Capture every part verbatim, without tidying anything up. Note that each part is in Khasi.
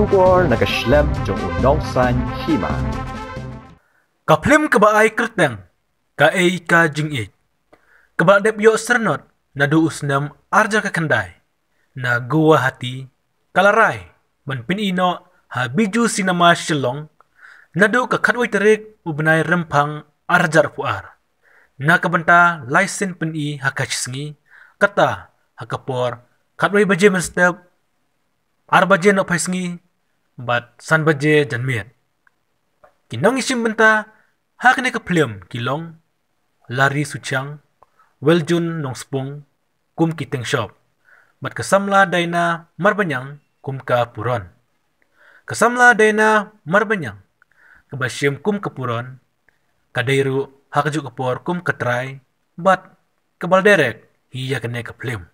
Khubor na ka shlem jong u nongsan hima. Ka phlim kaba ai kyrteng Kaei ka Jingïeit, kaba la dep ïoh syrnod naduh u snem arhajar khyndai na Guwahati, ka la rai ban pyni noh ha Bijou Cinema Shillong naduh ka khatwei tarik u bnai Rymphang arhajar arphew ar. Na ka bynta lai sien pyni ha ka shi sngi, kata ha ka por khatwei baje mynstep, ar baje nohphai sngi bad san baje janmiet. Ki nongïashim bynta ha kane ka phlim ki long Larry Suchiang, Weljun Nongspung kum ki tengshop, bad ka samla Daina Marbaniang kum ka Puron. Ka samla Daina Marbaniang kaba shim kum ka Puron ka dei ruh ha kajuh ka por kum ka trai bad kaba la direct hi ïa kane ka phlim.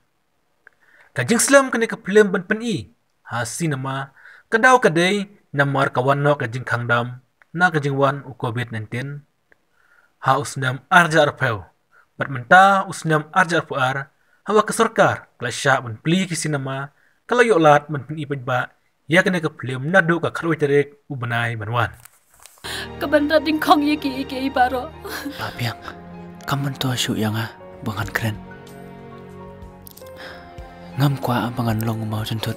Ka jingslem kane ka phlim ban pyni ha cinema ka daw ka dei namar ka wan noh ka jingkhang dam na ka jingwan u covid nineteen ha u snem arhajar arphew bad mynta u snem arhajar arphew ar, haba ka sorkar ka la shah ban plie ki cinema, ka la ïoh lad ban pyni paidbah ïa kane ka phlim naduh ka khatwei tarik u bnai ban wan. Ka ban rat ding khong ïa ki i ki i baroh. Ba biang, kam ban to shu ïa nga ba ngan kren. Ngam kwah ba ngan long u maw jynthut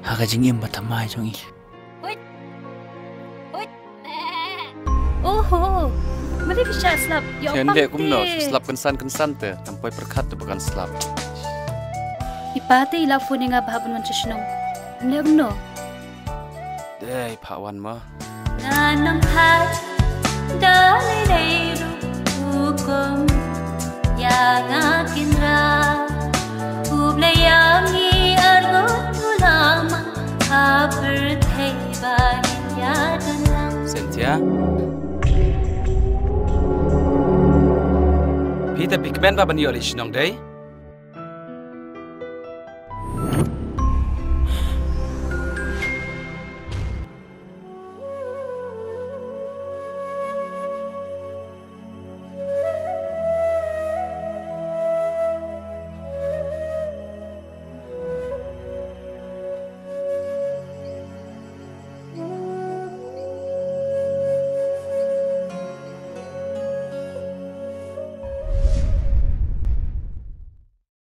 ha ka jingim ba thymmai jong i. Huit. Huit. Oho. Mari ki sha slap. Ïa, pang kumno te. Slap kynsan kynsan te. Tam poi pyrkhat te ba kan slap. I pa te i la phone ïa nga ba hap ban wan sha shnong. Ym leh kumno. Dei, phah wan ma. Nga nang phai da lei lei ruh hukum ïa nga kin ra. U Blei ïa ngi arngut u la mang ha pyrthei ba ngin ïa don lang. Cynthia. Phi te phi kmen ba ban ïoh leit shnong dei?